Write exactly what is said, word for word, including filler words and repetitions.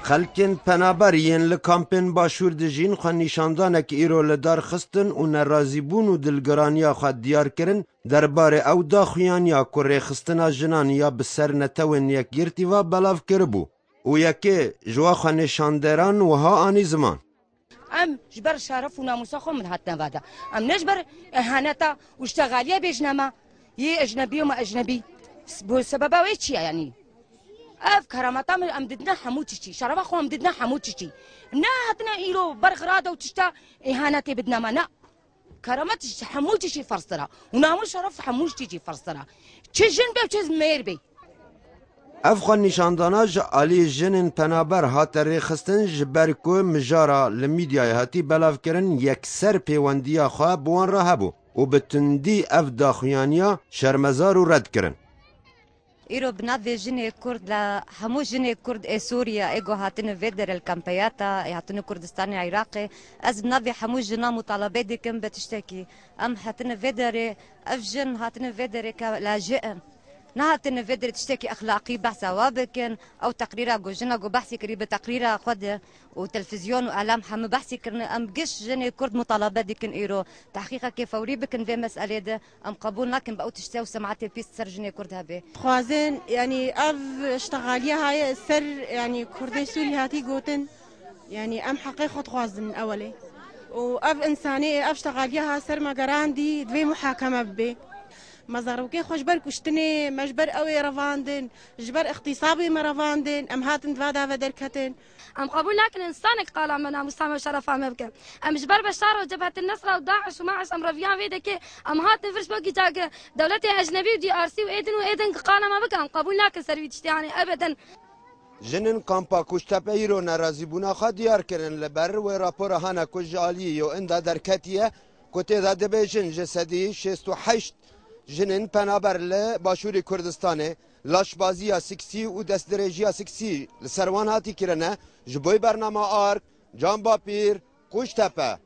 Xelkên penaber yên li kampên Başûr dijîn xwenîşandanek îro li dar xistin û nerazîbûn û dilgiraniya xwe diyar kirin derbarê ew daxuyaniya ku rêxistina jinan ya bi ser netewên yekgirtî ve belav kiribû û yekê ji wa xwenîşanderan wiha anî ziman. Em ji ber şeref û namûsa xwe min hatine vada. Em ne ji ber îhaneta û ştexaliya bêjine me yê ecnebî û me ecnebî. Bo sebeba wê çi ye yanî? Ev kerameta min em didine hemû tiştî. Şerefa xwe em didine hemû tiştî. Ne hatine îro ber xirada û tişta îhanetê bidine me. Ne. Keramet ji hemû tiştî ferztir e. Û namûs şeref hemû tiştî ferztir e. Çi jin be, çi mêr be. Ev xwenîşandana ji alî jinên penaber hate rêxistin, ji ber ku mijara li mîdyayê hatî belavkirin, yekser pêwendiya xwe bi wan re hebû û bi tundî ev daxuyaniya şermezar û red kirin. Îro bi navê jinê Kurd, la hemû jinê Kurd ê Sûriye ê ku hatine vê derê li kampeyata, ê hatine Kurdistanê Iraqê, ez bi navê hemû jinan mutalebe dikim bi tiştekî. Em hatine vê derê, ev jin hatine vê derê ke lajê in. Nehatine vê derê tiştekî exlaqî behsa wa bikin. Ew teqrîra ku jina ku behsî kirî bi teqrîra xwe de û televîzyon û elam hemû behsî kirine. Em giş jinê Kurd mutalebe dikin îro. Tehqîqekê fewrî bikin vê meselê de. Em qebûl nakin bi ew tiştê ew sematê pîs ser jinê Kurd hebe. Dixwazin, yanî ev ştexaliya haye ser, yanî Kurdê Sûrî hatî gotin. Yanî em heqê xwe dixwazin ewelê. Û ev însanê, ev ştexaliya ha ser me gerandî, divê muhakeme bibe. Me zarokê xwe ji ber kuştinê, me ji ber ew ê revandin, ji ber îxtîsabê me revandin, em hatin di va de ve derketin. Em qebûl nakin însanek qala me, namûsa me û şerefa me bike. Em ji ber Beşar û Cebhetin Nesra û DAIŞ û MAIŞ em reviyan vê dekê, em hatin vir ji bo kî cage dewletê ecnebî û D R C û ê din û ê din qala me bike, em qebûl nakin ser vî tiştê, yanî ebeden. Jinên kampa Kuştepe îro nerazîbûna xwe diyar kirin li ber wê rapora hane ku ji aliyê U N de derketiye, ku tê de dibêjin ji sedî şêst û heşt jinên penaber li Başûrê Kurdistanê laşbaziya siksî û destdirêjiya siksî li ser wan hatî kirine. Ji bo bernama Ark, Can Bapîr, Kuştepe.